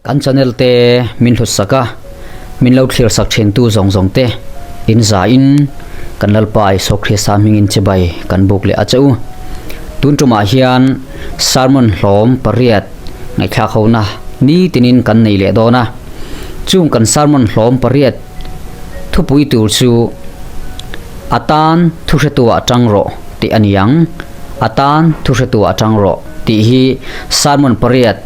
Kan channel te min hlut sak a, min lo thlir sak thin tu zawng zawng te in za in kan Lalpa Isua Krista hmingin chibai kan buk leh a che u. Tun tumah hian sermon hlawm pariat ngaihthlak hona nitinin kan nei leh dawn a, chung kan sermon hlawm pariat thupui tur chu A tan thuhretuah tang rawh tih a ni ang. A tan thuhretuah tang rawh tih hi sermon pariat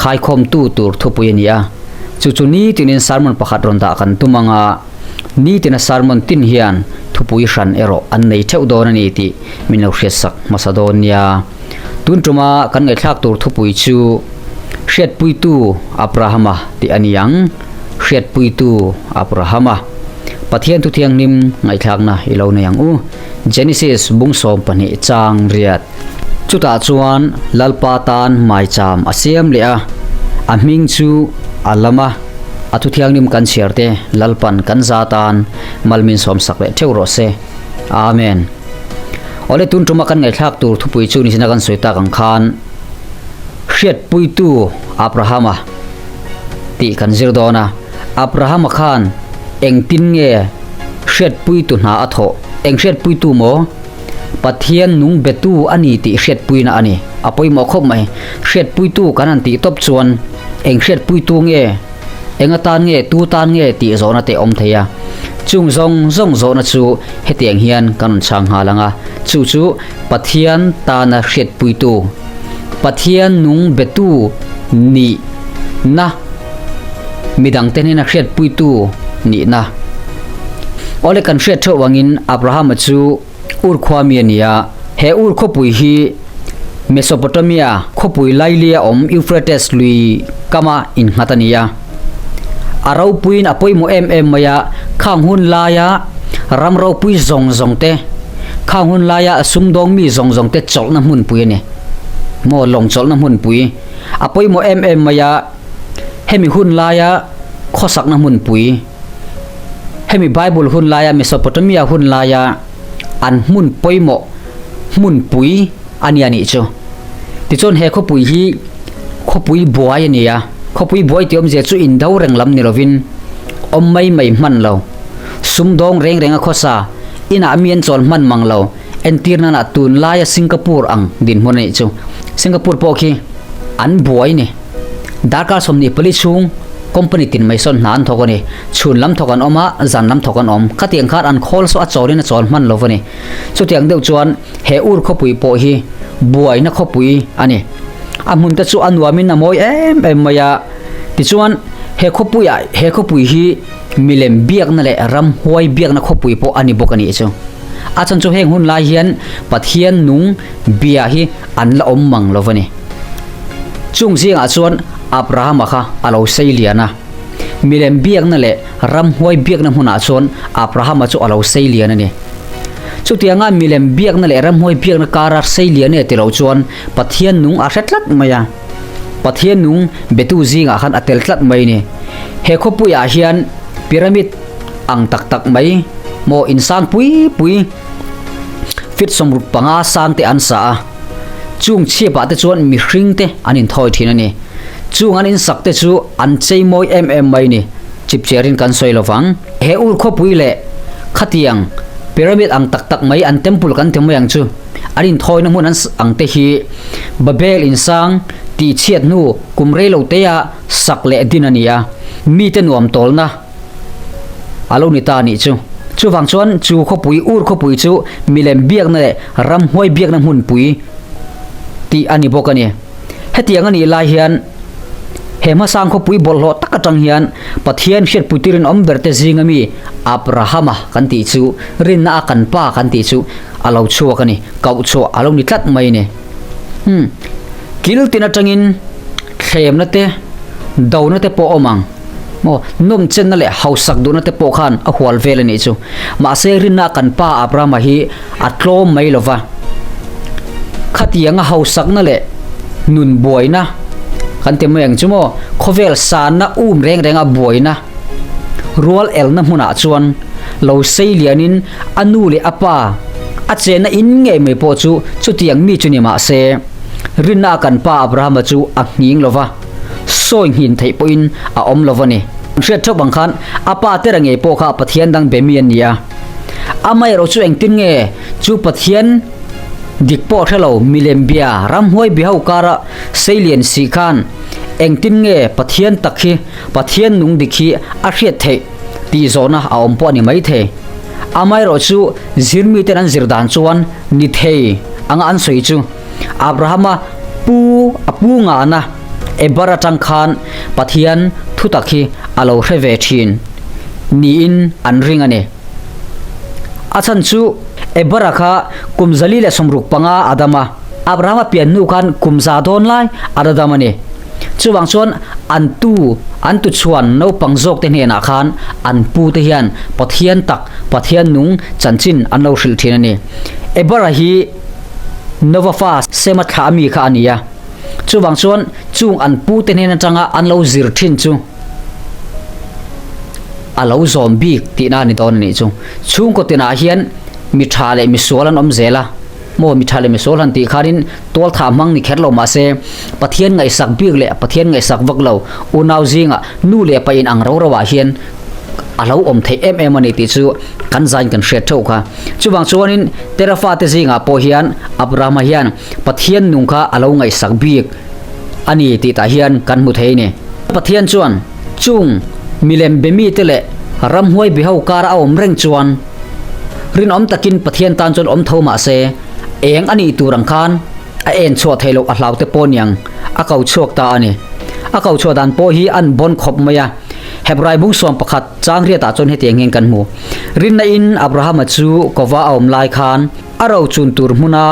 khaikhawmtu tur thupui a ni a. Chu chu nitinin sermon pakhat rawn dah kan tum ang a, nitina sermon tin hian thupui hran erawh an nei theuh dawn a ni tih min lo hriatsak hmasa dawn nia. Tun tuma kan ngaihthlak tur thupui chu Hriatpuitu Abrahama tih a ni ang. Hriatpuitu Abrahama. Pathian thu thianghlim ngaihthlakna i lo nei ang u. Genesis bung 12 chang riat. Chutah chuan Lalpa tan maicham a siam leh a, a hming chu a lam a, a thu thianghlim kan chhiar te Lalpan kan za tan malmin sawmsak leh theuh rawh se. Amen. Awle tun tuma kan ngaihthlak tur thupui chu nisina kan sawi tak ang khan Hriatpuitu Abrahama tih kan zir dawn a. Abrahama khan engtin nge hriatpuitu hna a thawh? Eng hriatpuitu maw? Pathian nung betu a ni tih hriatpuina a ni. A pawimawh khawp mai. Hriatpuitu kan han tih tawp chuan eng hriatpuitu nge, eng atan nge, tu tan nge tih zawhna te awm thei a. Chung zawng zawng zawhna chu hetiang hian kan rawn chhang nghal ang a, chu chu Pathian tana hriatpuitu, Pathian nung betu nihna, midangte hnena hriatpuitu nihna. Awle kan hriat theuh angin Abrahama chu Ur khua mi a ni a, he Ur khawpui hi Mesopotamia khawpui lailia awm Euphrates lui kama innghat a ni a. A ropuiin a pawimawh em em mai a, khang hun laia ram ropui zawng zawng te, khang hun laia sumdawng mi zawng zawng te chawlhna hmunpui a ni. Maw lawng chawlhna hmunpui a pawimawh em em mai a, hemi hun laia khawsakna hmunpui, hemi Bible hun laia Mesopotamia hun laia an hmun pawimawh hmunpui a ni a nih chu. Tichuan he khawpui hi khawpui buai a ni a, khawpui buai tih awmzia chu indo reng lam ni lovin awm mai mai hman lo, sumdawng reng reng a khawsa, inah mi an chawl hman mang lo, entir nana tunlaia Singapore ang dinhmun a nih chu. Singapore pawh khi an buai ni. Darkar 24 chhung company tin mai sawn hna an thawk a ni. Chhun lam thawk an awm a, zan lam thawk an awm. Khatiang khan an khawl saw a chawlin a chawl hman lo a ni. Chutiang deuh chuan he ur khawpui pawh hi buaina khawpui a ni. A hmun te chu a nuamin a mawi em em mai a. Tichuan he khawpuiah he khawpui hi milem biakna leh ramhuai biakna khawpui pawh a ni bawk a nih chu. A chhan chu heng hun lai hian Pathian nung bia hi an la awm mang lo va ni. Chung zingah chuan Abrahama kha a lo sei lian a. Milem biakna leh ramhuai biakna hmunah chuan Abrahama chu a lo sei lian a ni. Chutianga milem biakna leh ramhuai biakna kara sei lian e ti lo chuan Pathian nung a hre tlat mai a. Pathian nung betu zingah khan a tel tlat mai a ni. He khawpuiah hian pyramid ang tak tak mai maw insang pui pui feet 65 sang te an sa a. Chung chhiapah te chuan mihring te an inthawi thin a ni. Chung an insak te chu an chei mawi em em mai ni. Chipchiarin kan sawi lovang. He ur khawpui leh khatiang pyramid ang tak tak mai an temple kan ti mai ang chu an inthawina hmun an ang te hi Babel insang tihchhiat hnu kum rei lo te a sak leh din a ni a, mite nuam tawlna a lo ni ta a nih chu. Chuvang chuan chu khawpui ur khawpui chu milem biakna leh ramhuai biakna hmunpui tih a ni bawk a ni. Hetiang a nih lai hian he hmasang khawpui bawlhhlawh tak atang hian Pathian hriatpui turin awm ber te zinga mi Abrahama kan tih chu rinna a kan pa kan tih chu a lo chhuak a ni, koh chhuah a lo ni tlat mai a ni. Hmm. Kil tin atangin thlemna te, dona te pawh awm ang. Maw, nawm chenna leh hausak duhna te pawh khan a hual vel a nih chu. Mahse rinna a kan pa Abrahama hi a tlawm mai lova. Khatianga hausakna leh nun buaina kan ti mai ang chu maw, khawvel sanna um reng renga buaina rual elna hmunah chuan lo sei lianin a nu leh a pa a chenna in ngei mai pawh chu chutiang mi chu ni mahse rinna a kan pa Abrahama chu a nghing lova. sawi nghin theih pawhin a awm lo a ni. An hriat theuh ang khan a pa tera ngei pawh kha Pathian dang be mi a ni a. Amaherawh chu engtin nge chu Pathian dik pawh hre lo milem bia ramhuai bia ho kara seilian si khan engtin nge Pathian tak hi Pathian nung dik hi a hriat theih tih zawhna a awm pawh a ni maithei. Amaherawh chu zirmiten an zir dan chuan ni thei anga an sawi chu Abrahama pu a pu ngahna Eber atang khan Pathian thutak hi a lo hre ve thin niin an ring a ni. A chhan chu Ebera kha kum 465 a dam a, Abrahama pian hnu khan kum za dawn lai a la dam a ni. Chuvang chuan an tu an tu chhuan naupang zawk te hnenah khan an pu te hian Pathian tak, Pathian nung chanchin an lo hrilh thin a ni. Ebera hi Nova fa Sema thlah ami kha a ni a. Chuvang chuan chung an pu te hnen atanga an lo zir thin chu a lo zawm bik tihna a ni dawn a nih chu. Chhungkaw tinah hian mi tha leh mi sual an awm zel a, maw mi tha leh mi sual han tih khanin tual thah hmang ni kher lo mah se Pathian ngaihsak bik leh Pathian ngaihsak vak lo unau zingah nu leh pa in ang ro ro ah hian a lo awm theih em em a ni tih chu kan zain kan hriat theuh kha. Chuvang chuanin Tera fate zingah pawh hian Abrahama hian Pathian nung kha a lo ngaihsak bik a ni tih tah hian kan hmu thei a ni. Pathian chuan chung milem be mite leh ramhuai be ho kara a awm reng chuan rinawm takin Pathian tan chuan awm tho mah se eng a nih tur ang khan a en chhuah theih loh a hlau te pawh niang a ko chhuak ta a ni. A ko chhuah dan pawh hi an bawn khawp mai a. Hebrai bung suam pakhat chang riatah chuan hetiang hian kan hmu. Rinna in Abrahama chu kova a awm lai khan a rochun tur hmuna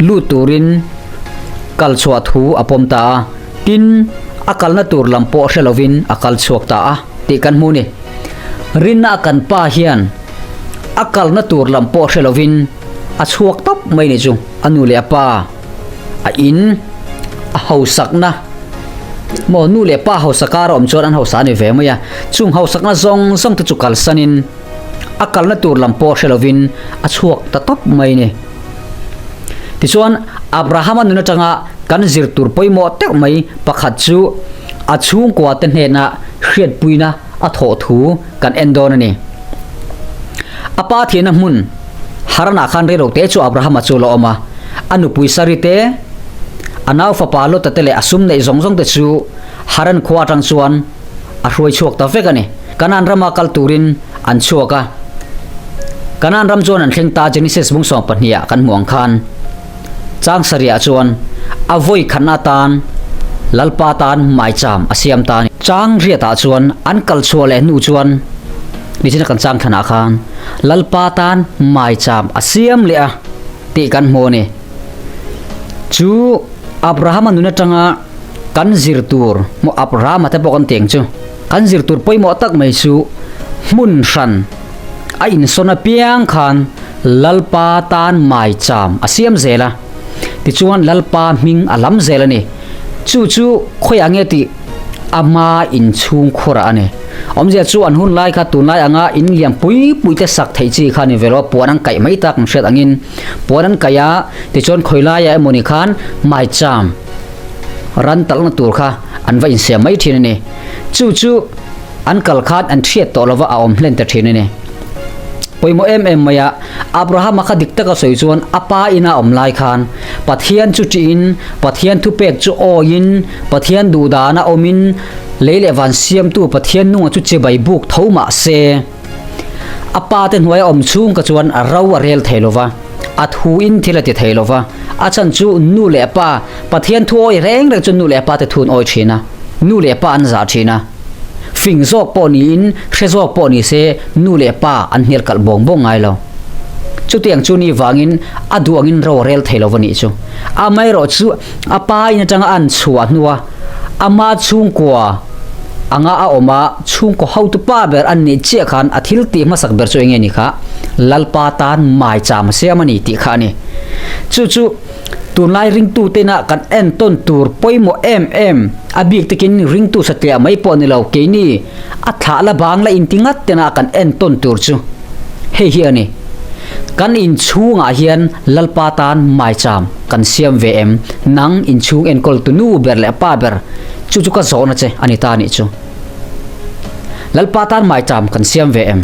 lut turin kal chhuah thu a pawm ta a, tin a kalna tur lam pawh hre lovin a kal chhuak ta a tih kan hmu ni. Rinna a kan pa hian a kalna tur lam pawh hre lovin a chhuak tawp mai ni chu a nu leh a pa a in a hausakna maw nu leh pa hausa kar a awm chuan an hausa a ni ve mai a, chung hausakna zawng zawng te chu kalsanin a kalna tur lam pawh hre lovin a chhuak ta tawp mai a ni. Tichuan, Abrahama nun atanga kan zir tur pawimawh deuh mai pakhat chu a chhungkua te hnena hriatpuina a thawh thu kan en dawn a ni. A pa thianna hmun Haranah khan reilo te chu Abrahama chu a la awm a, a nupui Sari te, a nau fapa Lota te leh a sum neih zawng zawng te chu Haran khua atang chuan a hruai chhuak ta vek a ni. Kanaan rama kal turin an chhuak a. Kanaan ram chuan an thleng ta Genesis bung 12 ah kan hmuh ang khan chang sarih ah chuan a vawi khatna atan Lalpa tan maicham a siam ta a ni. Chang riat ah chuan an kal chhuah leh hnu chuan nichina kan chang thlan ah khan Lalpa tan maicham a siam leh a tih kan hmu a ni. Chu Abrahama nun atanga kan zir tur maw Abrahama te pawh kan tih ang chu. Kan zir tur pawimawh tak mai chu hmun hran a insawn apiang khan Lalpa tan maicham a siam zel a, tichuan Lalpa hming a lam zel a ni. Chu chu khawiah nge tih ama inchhung khurah a ni. Awmzia chu an hun lai kha tunlai anga in lian pui pui te sak theih chi kha a ni ve lo a, puan an kaih mai tak an hriat angin puan an kaih a, tichuan khawi laiah emawni khan maicham ran talhna tur kha an va insiam mai thin a ni. Chu chu an kal khan an hriat tawh lova a awm hlen ta thin a ni. Pawimawh em em mai a, Abrahama kha dik taka sawi chuan a pa ina awm lai khan Pathian chu ṭihin, Pathian thupek chu awiin, Pathian duhdana awmin lei leh van siamtu Pathian nunga chu chibai buk tho mah se, a pa te hnuaia awm chhung ka chuan a ro a rel thei lova, a thuin thil a ti thei lova, a chhan chu nu leh pa Pathian thu awi reng reng chu nu leh pa te thu an awi thin a, nu leh pa an zah thin a, fing zawk pawh niin hre zawk pawh ni se nu leh pa an hnial kalh bawng bawng ngai lo. Chutiang chu ni vangin a duh angin ro a rel thei lo va nih chu. Amaherawh chu a pa in atanga a an chhuah hnua ama chhungkua anga a awm a, chhungkaw hotu pa ber an nih chiah khan a thil tih hmasak ber chu enge ni kha? Lalpa tan maicham a siam a ni tih kha a ni. Chu chu. Tunlai ringtu tena kan entawn tur pawimawh em em, a bik takin ringtu satliah mai pawh ni lo, keini a thlah la bang la inti ngat tena kan entawn tur chu hei hi a ni. Kan inchhungah hian Lalpa tan maicham kan siam ve em? Nang inchhung enkawltu nu ber leh pa ber Chu chu ka zawhna che a ni ta a nih chu. Lalpa tan maicham kan siam ve em?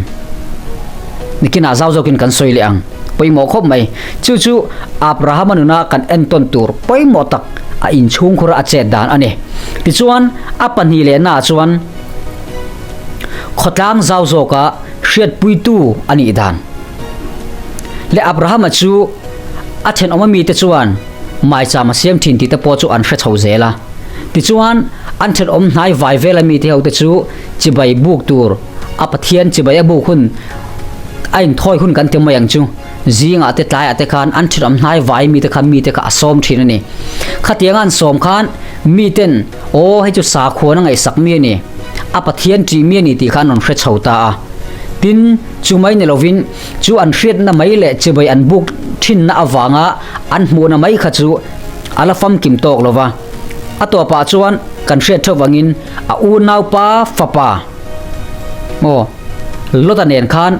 Nikinah zau zawkin kan sawi leh ang. Pawimawh khawp mai. Chu chu Abrahama nuna kan entawn tur pawimawh tak a inchhungkhura a chet dan a ni. Tichuan, a pahnih lehnaah chuan khawtlang zau zawka hriatpuitu a nih dan. Leh Abrahama chu a thenawma mite chuan maicham a siam thin tih te pawh chu an hre chho zel a. Tichuan, an thenawm hnai vai vela mite ho te chu chibai buk tur a Pathian chibai a buk hun a inthawi hun kan ti mai ang chu. Zingah te tlaiah te khan an thenawm hnai vai mite kha mite kha a sawm thin a ni. Khatianga an sawm khan miten aw hei chu sakhuan a ngaihsak mi a ni, a Pathian ṭih mi a ni tih kha an rawn hre chho ta a. Tin, chu mai ni lovin chu an hriatna mai leh chibai an buk thinna avanga an hmuhna mai kha chu a la famkim tawk lo va. A tawpah chuan kan hriat theuh angin a unaupa fapa aw Lota nen khan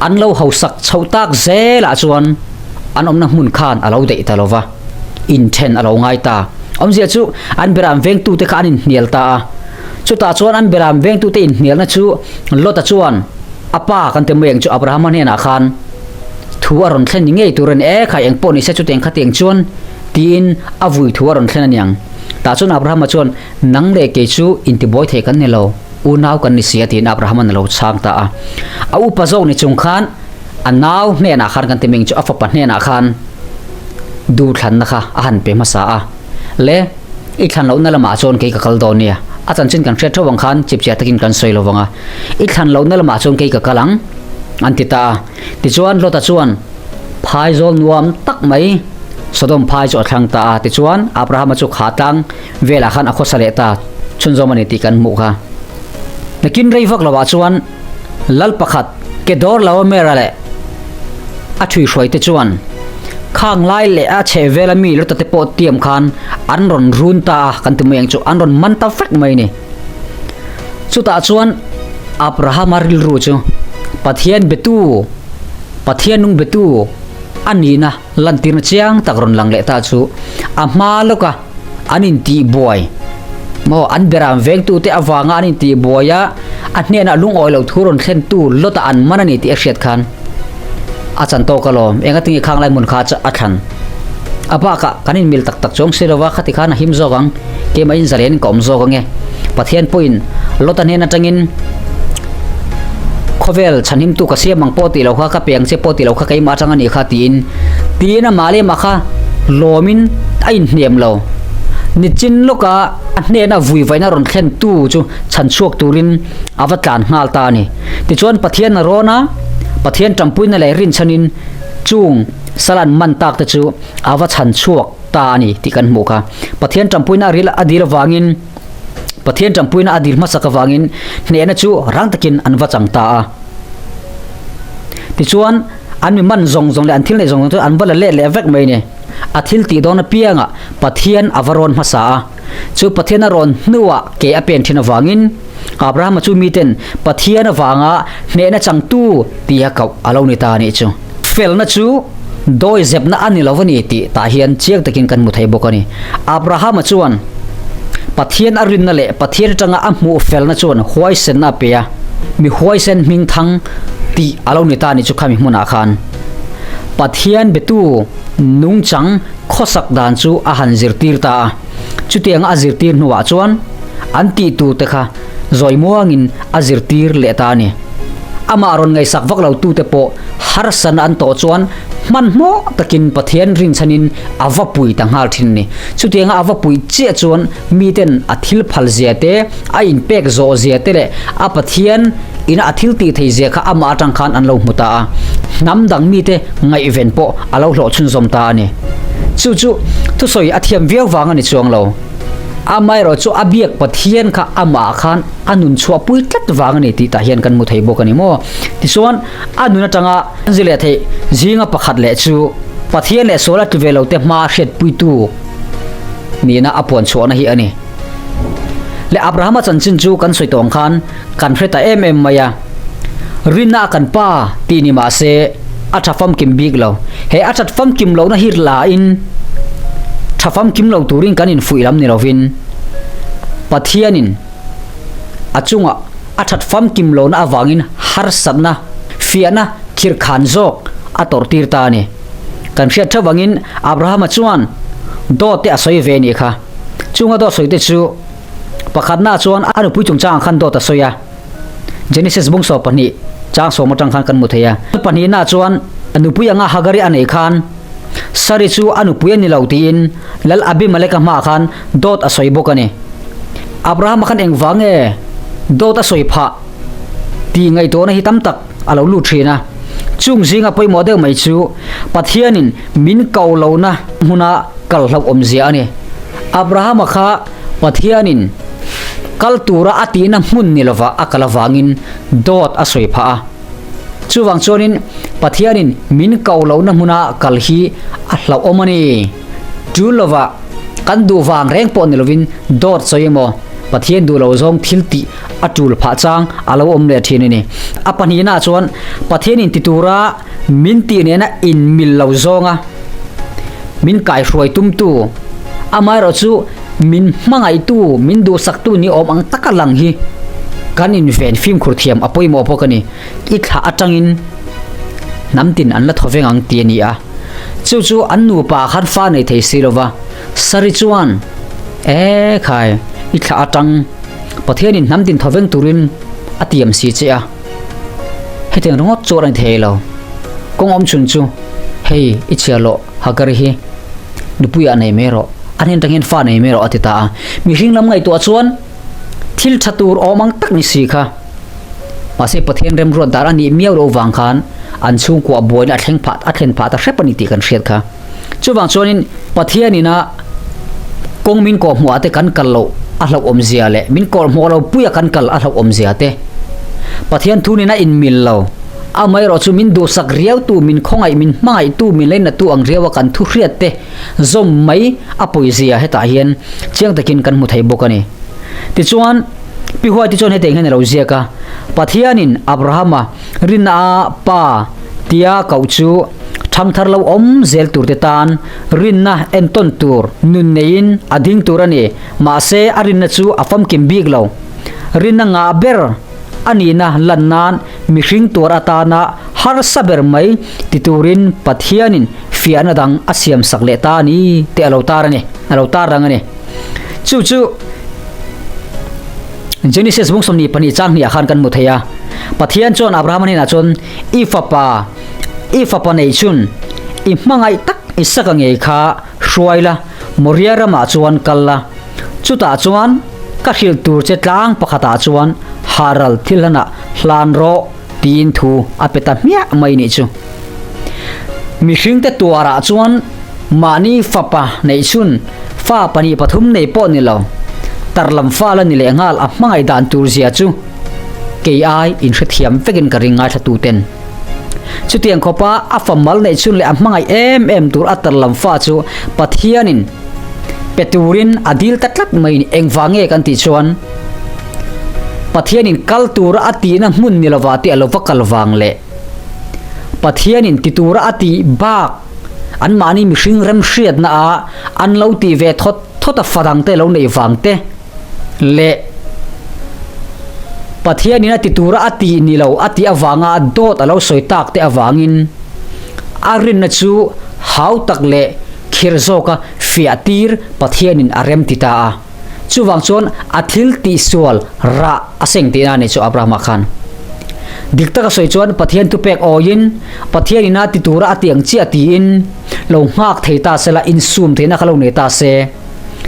an lo hausak chhoh tak zelah chuan an awmna hmun khan a lo daih ta lo va, inthen a lo ngai ta. Awmzia chu an beram vengtute kha an inhnial ta a. Chutah chuan an beram vengtute inhnialna chu Lota chuan a pa kan ti mai ang chu Abrahama hnenah khan thu a rawn thlen ni ngei tur a ni e, khai eng pawh ni se chutiang khatiang chuan tiin a vui thu a rawn thlen a niang. Tah chuan Abrahama chuan nang leh kei chu intibuai thei kan ni lo, unau kan ni si a tiin Abrahama'n a lo chhang ta a. A upa zawk ni chung khan a nau hnenah khan kan ti mai ang chu a fapa hnenah khan duhthlanna kha a han pe hmasa a. Le. I thlan lohna lamah chuan kei ka kal dawn nia. A chanchin kan hriat theuh ang khan chipchiah takin kan sawi lo vang a. I thlan lohna lamah chuan kei ka kal ang, an ti ta a. Tichuan Lota chuan phaizawl nuam tak mai Sodom phai chu a thlang ta a. Tichuan Abrahama chu kha tlang velah khan a khawsa leh ta chhunzawm a ni tih kan hmuh kha. Nakin rei vak lovah chuan Lal pakhat Kedorlaomera leh a ṭhuihruaite chuan khang lai leh a chhehvela mi Lota te pawh tiam khan an rawn run ta a, kan ti mai ang chu, an rawn man ta vek mai a ni. Chutah chuan Abrahama rilru chu Pathian betu, Pathian nung betu a nihna lantirna chiang tak rawn lang leh ta chu a hma lawka an intihbuai maw an beram vengtute avanga an intihbuai a, a hnenah lungawi lo thu rawn thlentu Lota an man a ni tih a hriat khan a chan tawk alawm. Engatinge khang lai hmun kha chu a thlan? A bakah kan inmil tak tak chuang si lova khati khan a him zawk ang, keimah in zalen ka awm zawk ange. Pathian pawhin Lota hnen atangin khawvel chhanhimtu ka siam ang pawh tih lo kha, ka pe ang che pawh tih lo kha keimah atang a nih kha tiin tiin amah leh amah kha lawmin a inhniam lo. Nichin lawka a hnena vui vaihna rawn thlentu chu chhan chhuak turin a va tlan nghal ta a ni. Tichuan Pathian a rawn a, Pathian tanpuina leh rinchhanin chung sal an man tak te chu a va chhan chhuak ta a ni tih kan hmuh kha. Pathian tanpuina a ril a dil avangin Pathian tanpuina a dil hmasak avangin hnehna chu rang takin an va chang ta a. Tichuan an mi man zawng zawng leh an thil neih zawng zawng chu an va la let leh vek mai a ni. A thil tih dawn apiangah Pathian a va rawn hmasa a. Chu Pathian a rawn hnuah ke a pen thin avangin Abrahama chu miten Pathian avanga hnehna changtu tia koh a lo ni ta a nih chu. Felna chu dawi zepna a ni lo a ni tih tah hian chiang takin kan hmu thei bawk a ni. Abrahama chuan Pathian a rinna leh Pathian atanga a hmuh felna chuan huaisenna a pe a, mi huaisen hming thang tih a lo ni ta a nih chu khami hmunah khan. Pathian betu nungchang khawsak dan chu a han zirtir ta a, chutianga a zirtir hnuah chuan an tih tur te kha zawi muangin a zirtir leh ta a ni. Amah rawn ngaihsak vak lo tute pawh harsana an tawh chuan hmanhmawh takin Pathian rinchhanin a va pui ta nghal thin a ni. Chutianga a va pui chiah chuan miten a thil phal zia te, a inpek zawh zia te leh a Pathian ina a thil tih thei zia kha amah atang khan an lo hmu ta a, hnam dang mite ngaihven pawh a lo hlawh chhunzawm ta a ni. Chu chu thusawi a thiam viau vang a ni chuang lo. Amaherawh chu a biak Pathian kha amah khan a nun chhuahpui tlat vang a ni tih tah hian kan hmu thei bawk a ni maw? Tichuan, a nun atanga zi leh theih zinga pakhat leh chu Pathian leh sual a tlu ve lo te hmaa hriatpuitu nihna a puan chhuahna hi a ni. Leh Abrahama chanchin chu kan sawi tawng khan kan hre ta em em mai a. Rinna a kan pa tih ni mah se a tha famkim bik lo. He a that famkim lohna hi la in tha famkim lo turin kan infuih lam ni lovin. Pathianin a chunga a that famkim lohna avangin harsatna, fiahna khirhkhan zawk a tawrhtir ta a ni. Kan hriat theuh vangin Abrahama chuan dawt te a sawi ve nih kha. Chunga dawt sawi te chu pakhatna chuan a nupui chungchangah khan dawt a sawi a. Genesis bung 12 chang sawm atang khan kan hmu thei a. Pahnihna chuan a nupui anga Hagari a neih khan Sari chu a nupui a ni lo tiin Lal Abimeleka hmaah khan dawt a sawi bawk a ni. Abrahama khan engvang nge dawt a sawi phah tih ngaihtuahna hi tam tak a lo lut thin a. Chung zinga pawimawh deuh mai chu Pathianin min ko lohna hmuna kal hlauh awmzia a ni. Abrahama kha Pathianin kal tura a tihna hmun ni lova a kal avangin dawt a sawi phah a. Chuvang chuanin Pathianin min ko lohna hmuna kal hi a hlauhawm a ni. Tul lova kan duh vang reng pawh ni lovin dawt sawi emaw Pathian duh lo zawng thil tih a tul phah chang a lo awm leh thin a ni. A pahnihnaah chuan Pathianin ti tura min tih nena inmil lo zawnga min kaihruai tumtu, amaherawhchu min hmangaihtu, min duhsaktu ni awm ang taka lang hi kan inven fimkhur thiam a pawimawh bawk a ni. I thlah atangin hnam tin an la thaw veng ang tih a ni a. Chu chu an nupa khan fa nei thei si lova, Sari chuan, E khai, i thlah atang Pathianin hnam tin thaw veng turin a tiam si che a. Hetiang ringawt chuan a ni thei lo. Kawng awm chhun chu hei i chhiar loh Hagari hi nupuiah nei mai rawh, a hnen tang hian fa nei mai rawh a ti ta a. Mihring lam ngaihtuah chuan thil tha tur awm ang tak ni si kha. Mahse Pathian remruat dar a nih miau loh vang khan an chhungkua buaina a thleng phah a thlen phah ta hrep a ni tih kan hriat kha. Chuvang chuanin Pathianina kawng min kawhhmuhah te kan kal loh a hlauhawmzia leh min kawhhmuh lo puia kan kal a hlauhawmzia te, Pathian thu nena inmil lo, amaherawh chu min duhsak riautu, min khawngaih, min hmangaihtu, min leinatu ang riaua kan thu hriat te zawm mai a pawizia hetah hian chiang takin kan hmu thei bawk a ni. Tichuan, Pi Huaite chuan hetiang hian a lo ziak a, Pathianin Abrahama rinna a pa tia koh chu Thangthar lo awm zel turte tan rinna entawn tur nun neiin a ding tur a ni. Mahse, a rinna chu a famkim bik lo. Rinna ngah ber a nihna lan nan mihring tuar atana harsa ber mai ti turin Pathianin fiahna dang a siam sak leh ta a ni tih a lo tar a ni, a lo tar rang a ni. Chu chu Genesis bung 22 chang hnih ah khan kan hmu thei a. Pathian chuan Abrahama hnenah chuan i fapa, I fapa nei chun i hmangaih tak Isaka ngei kha hruai la, Moria ramah chuan kal la. Chutah chuan ka hrilh tur che tlang pakhatah chuan Haral thilhlanah hlan rawh tiin thu a pe ta hmiah mai nih chu. Mihringte tuarah chuan mahni fapa neih chun fa pahnih pathum nei pawh ni lo, tarlam fa la ni lehnghal a hmangaih dan tur zia chu kei ai inhrethiam vekin ka ring ngaithla tuten. Chutiang khawpa a fa mal neih chhun leh a hmangaih em em tur a tar lam fa chu Pathianin pe turin a dil ta tlat mai ni. Engvang nge kan tih chuan Pathianin kal tura a tihna hmun ni lova tih a lo va kal vang leh Pathianin ti tura a tih bak anmahni mihring remhriatna a an lo tih ve thawt thawt a fa dangte lo neih vang te leh Pathianin a ti tura a tih ni lo a tih avanga dawt a lo sawi tak te avangin a rinna chu hau tak leh khirh zawka fiah tir Pathianin a rem ti ta a. Chuvang chuan a thil tihsual rah a seng tihna a ni chu Abrahama khan. Dik taka sawi chuan Pathian thupek awiin Pathianin a ti tura a ti ang chiah tiin lo nghak thei ta sela insum theihna kha lo nei ta se.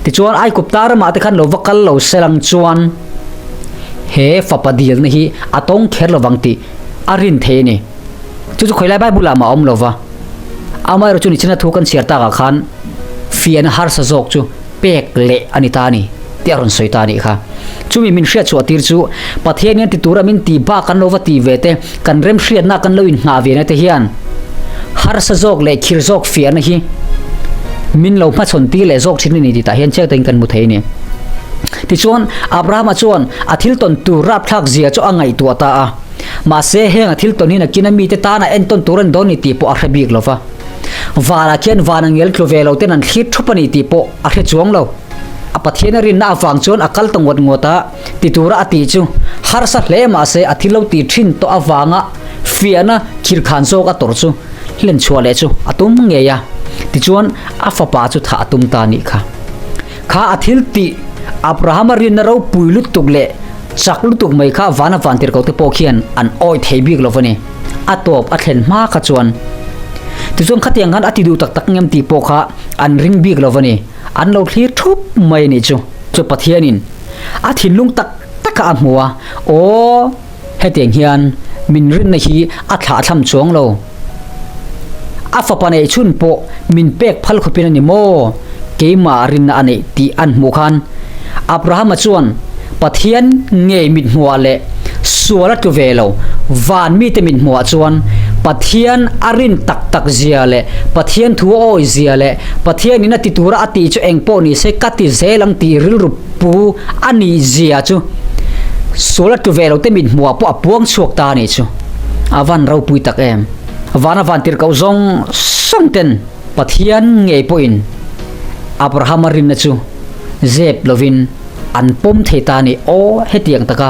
Tichuan, Aigupta ramah te khan lo va kal lo selang chuan he fapa dilna hi a tawng kher lovang tih a rin thei a ni. Chu chu khawilai Bible-ah mah a awm lova. Amaherawhchu nichina thu kan chhiar takah khan fiahna harsa zawk chu pek leh a ni ta a ni tih a rawn sawi ta a nih kha. Chumi min hriatchhuah tir chu Pathian hian ti tura min ti bak kan lo va ti ve te, kan remhriatna kan lo inngah ve na te hian harsa zawk leh khir zawk fiahna hi min lo hmachhawn tir leh zawk thin a ni tih tah hian chiang takin kan hmu thei a ni. Tichuan, Abrahama chuan a thil tawn tur rapthlak zia chu a ngaihtuah ta a. Mahse, heng a thil tawn hi nakin a mite tana entawn tur a ni dawn ni tih pawh a hre bik lo va. Vanah khian van angel tlu ve lo ten an thlir thup a ni tih pawh a hre chuang lo. A Pathian a rinna avang chuan a kal ta ngawt ngawt a, ti tura a tih chu harsa hle mahse a thil lo ti thin tawh avanga fiahna khirkhan zawk a tawrh chu hlen chhuah leh chu a tum ngei a. Tichuan a fapa chu thah a tum ta a nih kha. Kha a thil tih Abrahama rinna ropui lutuk leh chak lutuk mai kha vana vantirhkoh te pawh khian an awih thei bik lo a ni. A tawp a thlen hma kha chuan tichuan khatiang khan a ti duh tak tak ngem tih pawh kha an ring bik lo a ni. An lo thlir thup mai a nih chu. Chu Pathianin a thinlung tak taka a hmu a, Aw, hetiang hian min rinna hi a thlahthlam chuang lo. A fapa neih chhun pawh min pek phal khawpin a ni maw? Keimah rinna a neih tih an hmuh khan Abrahama chuan Pathian ngei mithmuhah leh sual a tlu ve lo, van mite mithmuhah chuan Pathian a rin tak tak zia leh Pathian thu a awi zia leh Pathianin a ti tura a tih chu eng pawh ni se ka ti zel ang tih rilru pu a nih zia chu sual a tlu ve lo te mithmuhah pawh a puang chhuak ta a nih chu. A van ropui tak em! Vana vantirhkoh zawng zawng ten Pathian ngei pawhin Abrahama rinna chu zep lovin an pawm thei ta a ni. Aw, hetiang taka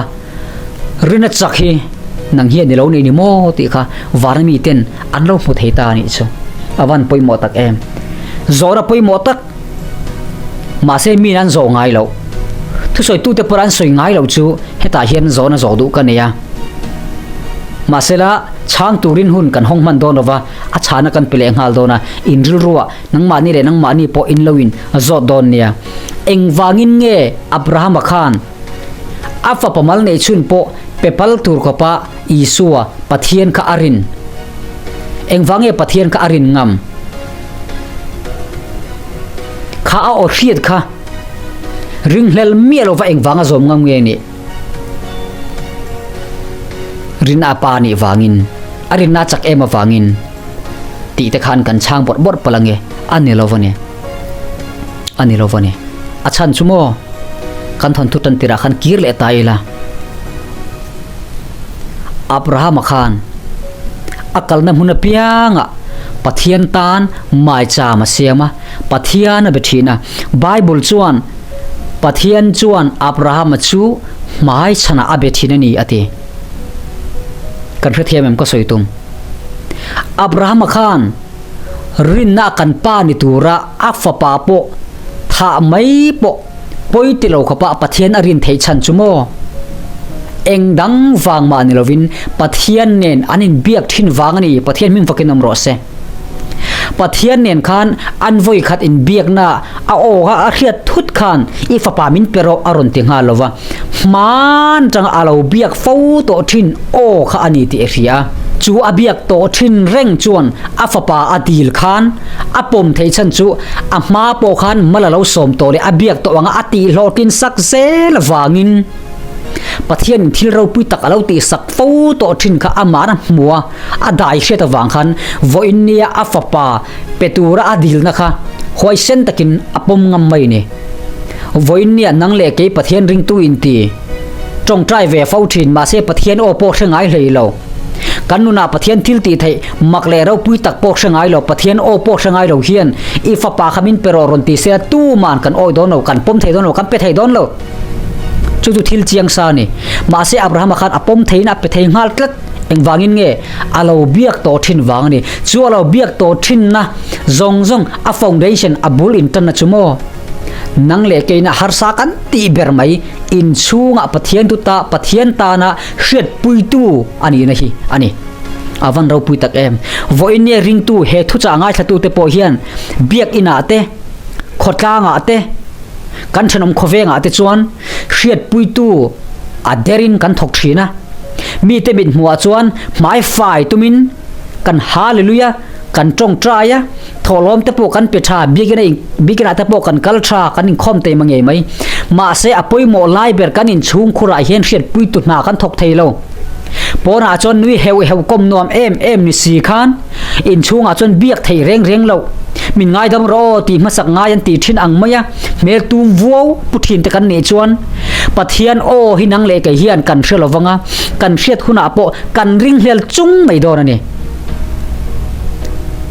rinna chak hi nang hian i lo nei ni maw tih kha vana miten an lo hmu thei ta a nih chu. A van pawimawh tak em! Zawhna pawimawh tak mahse min an zawh ngai loh. Thusawitute pawh an sawi ngai loh chu hetah hian zawhna zawh duh ka nei a. Mahsela, chhang turin hun kan hawng hman dawn lova, a chhana kan pe leh nghal dawn a, in rilruah nangmahni leh nangmahni pawh in lo in zawt dawn nia. Engvangin nge Abrahama khan a fapa mal neih chhun pawh pe pal tur khawpa Isua, Pathian kha a rin? Engvang nge Pathian kha a rin ngam? Kha a aw hriat kha ringhlel miah lova engvanga zawm ngam nge nih? Rinna pa nih vangin, a rinna chak em avangin tih te khan kan chhang bawrh bawrh palh ange, a ni lo va ni. A ni lo va ni. A chhan chu maw, kan thawnthu tan tirah khan kir leh ta ila. Abrahama khan a kalna hmun apiangah Pathian tan maicham a siam a, Pathian a be thin a. Bible chuan Pathian chuan Abrahama chu hmai chhanah a be thin a ni a ti. Kan hrethiam em ka sawi tum. Abrahama khan rinna a kan pa ni tura a fapa pawh thah mai pawh pawi ti lo khawpa Pathian a rin theih chhan chu maw? Eng dang vang mah ni lovin Pathian nen an inbiak thin vang a ni. Pathian hming fakin awm rawh se. Pathian nen khan an vawi khat inbiakna a aw kha a hriat thut khan i fapa min pe rawh a rawn ti nghal lo va, hman tanga a lo biak fo tawh thin aw kha a ni tih a hria. Chu a biak tawh thin reng chuan a fapa a dil khan a pawm theih chhan chu a hma pawh khan mal a lo sawm tawh leh a biak tawh anga a tih hlawhtlin sak zel avangin Pathianin thil ropui tak a lo tihsak fo tawh thin kha amah a hmu a. A dai hriat avang khan vawiin nia a fapa pe tura a dilna kha huaisen takin a pawm ngam mai ni. Vawiin nia nang leh kei Pathian ringtu inti tawngtai ve fo thin mahse Pathian aw pawh hre ngai hlei lo. Kan nunah Pathian thil tih theih mak leh ropui tak pawh hre ngai lo, Pathian aw pawh hre ngai lo hian i fapa kha min pe rawh rawn ti se tuman kan awi dawn lo, kan pawm thei dawn lo, kan pe thei dawn lo. Chu chu thil chiang sa a ni. Mahse Abrahama khan a pawm theiin a pe thei nghal tlat. Engvangin nge a lo biak tawh thin vang a ni. Chu a lo biak tawh thinna zawng zawng a foundation a bul intanna chu maw? Nang leh keina harsa kan tih ber mai inchhungah Pathian tu ta Pathian tana hriatpuitu a nihna hi a ni. A van ropui tak em. Vawiin nge ringtu he thuchah ngaithlatute pawh hian biak inah te, khawtlangah te, Kan thenawm khawvengah te chuan hriatpuitu a derin kan thawk thin a, mite mithmuhah chuan hmai fai tumin kan hallelujah kan tawngtai a, thawhlawm te pawh kan pe tha, biakina biakinah te pawh kan kal tha, kan inkhawm thei ma ngei mai. Mahse a pawimawh lai ber kan inchhungkhurah hian hriatpuitu hna kan thawk thei lo. Pawnah chuan nui heuh heuh kawm nuam em em ni si khan inchhungah chuan biak theih reng reng loh. Min ngaidam rawh aw tih hmasak ngai an tih thin ang mai a, hmel tum vuau pu thin te kan nih chuan Pathian aw hi nang leh kei hian kan hre lo vang a, kan hriat hunah pawh kan ringhlel chung mai dawn a ni.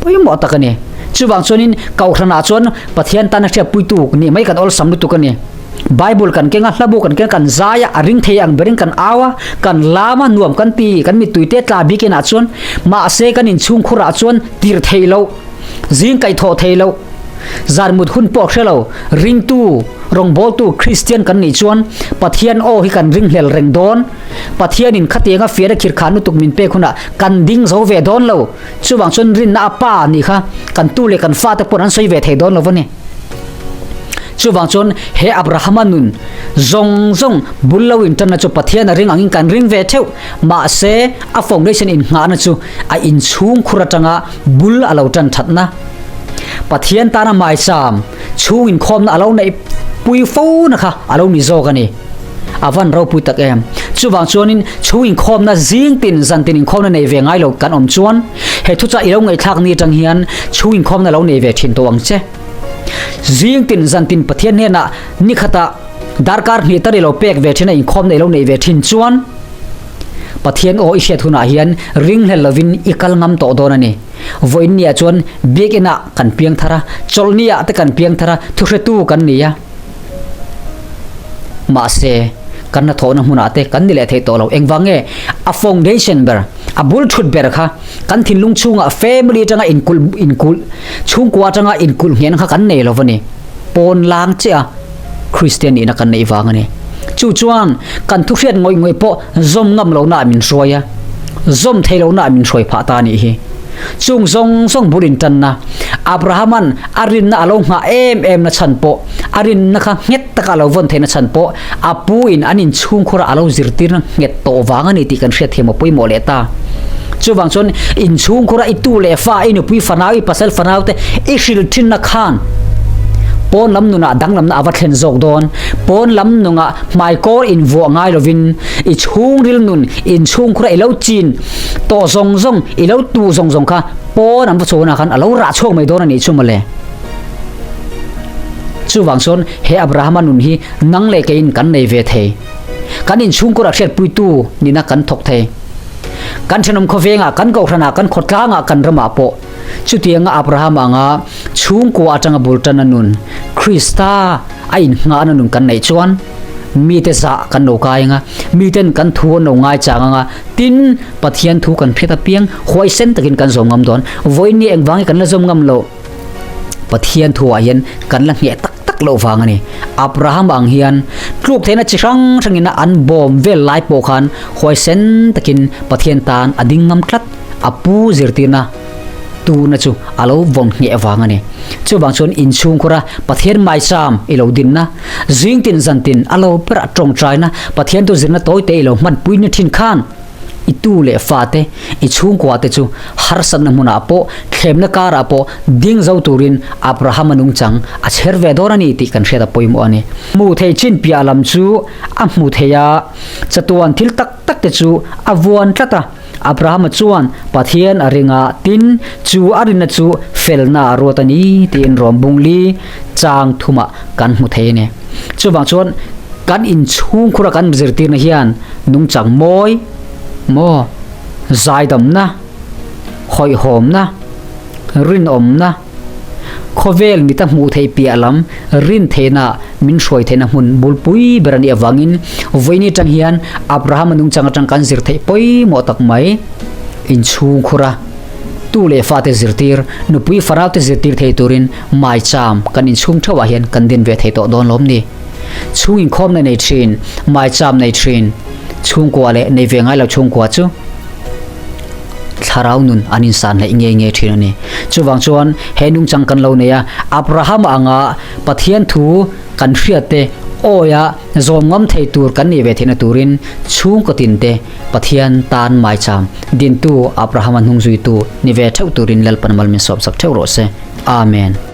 Pawimawh tak a ni. Chuvang chuanin Kohhranah chuan Pathian tana hriatpuitu nih mai kan awlsam lutuk a ni. Bible kan keng a, hlabu kan keng a, kan zai a, a ring thei ang berin kan au a, kan lam a, nuam kan ti, kan mittuite tla bikinah chuan mahse kan inchhungkhurah chuan tir theih loh, zing kaihthawh theih loh, zan mut hun pawh hre lo, ringtu, rawngbawltu Kristian kan nih chuan Pathian aw hi kan ringhlel reng dawn. Pathianin khatianga fiahna khirkhan lutuk min pek hunah kan ding zo ve dawn lo. Chuvang chuan rinna a pa nih kha kan tu leh kan fate pawn an sawi ve thei dawn lo va ni. Chuvang chuan he Abrahama nun zawng zawng bul lo intanna chu Pathian a ring angin kan ring ve theuh. Mahse, a foundation innghahna chu a inchhung khur atanga bul a lo tan thatna. Pathian tana maicham chhung inkhawmna a lo neih pui fo na kha a lo ni zawk a ni. A van ropui tak em. Chuvang chuanin chhung inkhawmna zing tin zan tin inkhawmna nei ve ngai lo kan awm chuan he thuchah i lo ngaihthlak ni atang hian chhung inkhawmna lo nei ve thin tawh ang che. Zing tin zan tin Pathian hnenah ni khatah darkar hnih tar i lo pek ve thin a inkhawmna i lo neih ve thin chuan Pathian aw i hriat hunah hian ringhlel lovin i kal ngam tawh dawn a ni. Vawiin niah chuan biakinah kan piang thar a, chawlhniah te kan piang thar a, thuhretu kan ni a. Mahse, kan hnathawhna hmunah te kan ni leh theih tawh lo. Engvang nge? A foundation ber, a bul thut ber kha kan thinlung chhungah family atanga inkulh inkulh, chhungkua atanga inkulh nghehna kha kan nei lo va ni. Pawn lang chiah a Kristian nihna kan neih vang a ni. Chu chuan kan thuhriat ngawih ngawih pawh zawm ngam lohnaah min hruai a, zawm thei lohnaah min hruai phah ta a nih hi. Chung zawng zawng bul intanna, Abrahama'n a rinna a lo nghah em em na chhan pawh, a rinna kha nghet taka a lo vawn theihna chhan pawh a puin an inchhungkhura a lo zirtirna nghet tawh vang a ni tih kan hriat thiam a pawimawh leh ta. Chuvang chuan inchhungkhura i tu leh fa, i nupui fanau, i pasal fanau te i hrilh thinna khan pawn lam nunah danglamna a va thlen zawk dawn. Pawn lam nungah hmaikawr invuah ngai lovin i chhungril nun inchhungkhura i lo chin Tawh zawng zawng, i lo tuh zawng zawng kha pawn an va chhuahna khan a lo rah chhuak mai dawn a nih chu mawle. Chuvang chuan he Abrahama nun hi nang leh keiin kan nei ve thei. Kan inchhungkawrah hriatpuitu nihna kan thawk thei. Kan thenawm khawvengah, kan kohhranah, kan khawtlangah, kan ramah pawh chutianga Abraham anga chhungkua atanga bul tan a nun, Krista a innghahna nun kan neih chuan mite zah kan lo kai anga, miten kan thu an lo ngaichang anga, Tin, Pathian thu kan hriat apiang huaisen takin kan zawm ngam dawn. Vawiin ni engvangin kan la zawm ngam loh? Pathian thuah hian kan la ngheh tak tak loh vang a ni. Abraham ang hian tluk theihna chi hrang hrangin an bawm vel lai pawh khan huaisen takin Pathian tan a ding ngam tlat. A pu zirtirna tuna chu a lo vawm ngheh vang a ni. Chuvang chuan inchhungkhura Pathian maicham i lo dinna, Zingtin zantin a lo ber a tawngtaina Pathian tu zirna tawi te i lo hmanpui ni thin khan i tu leh fa te, i chhungkua te chu harsatna hmunah pawh, thlemna karah pawh ding zo turin Abrahama nungchang a chher ve dawn a ni tih kan hriat a pawimawh a ni. Hmuh theih chin piah lam chu a hmu thei a, chatuan thil tak tak te chu a vuan tlat a. Abrahama chuan Pathian a ring a, tin, chu a rinna chu felna a ruat a ni tiin rawm bung li chang thumah kan hmu thei a ni. Chuvang chuan kan inchhungkhura kan zirtirna hian nungchang mawi maw, zaidamna, hawihhawmna, rinawmna, Khawvel mita hmuh theih piah lam rin theihna min hruai theihna hmun bulpui ber a nih avangin vawiin atang hian Abrahama nungchang atang kan zir theih pawimawh tak mai. Inchhungkhur a tu leh fate zirtir, nupui faraute zirtir thei turin maicham kan inchhung theuhah hian kan din ve thei tawh dawn lawm ni. Chhung inkhawmna nei thin, maicham nei thin chhungkua leh nei ve ngai lo chhungkua chu Thlarau nun an insan hleih ngei ngei thin a ni. Chuvang chuan he nungchang kan lo nei a, Abraham anga Pathian thu kan hriat te awia zawm ngam thei tur kan nih ve theihna turin chhungkaw tin te Pathian tan maicham dintu Abrahama hnungzuitu ni ve theuh turin Lalpan mal min sawmsak theuh rawh se. Amen.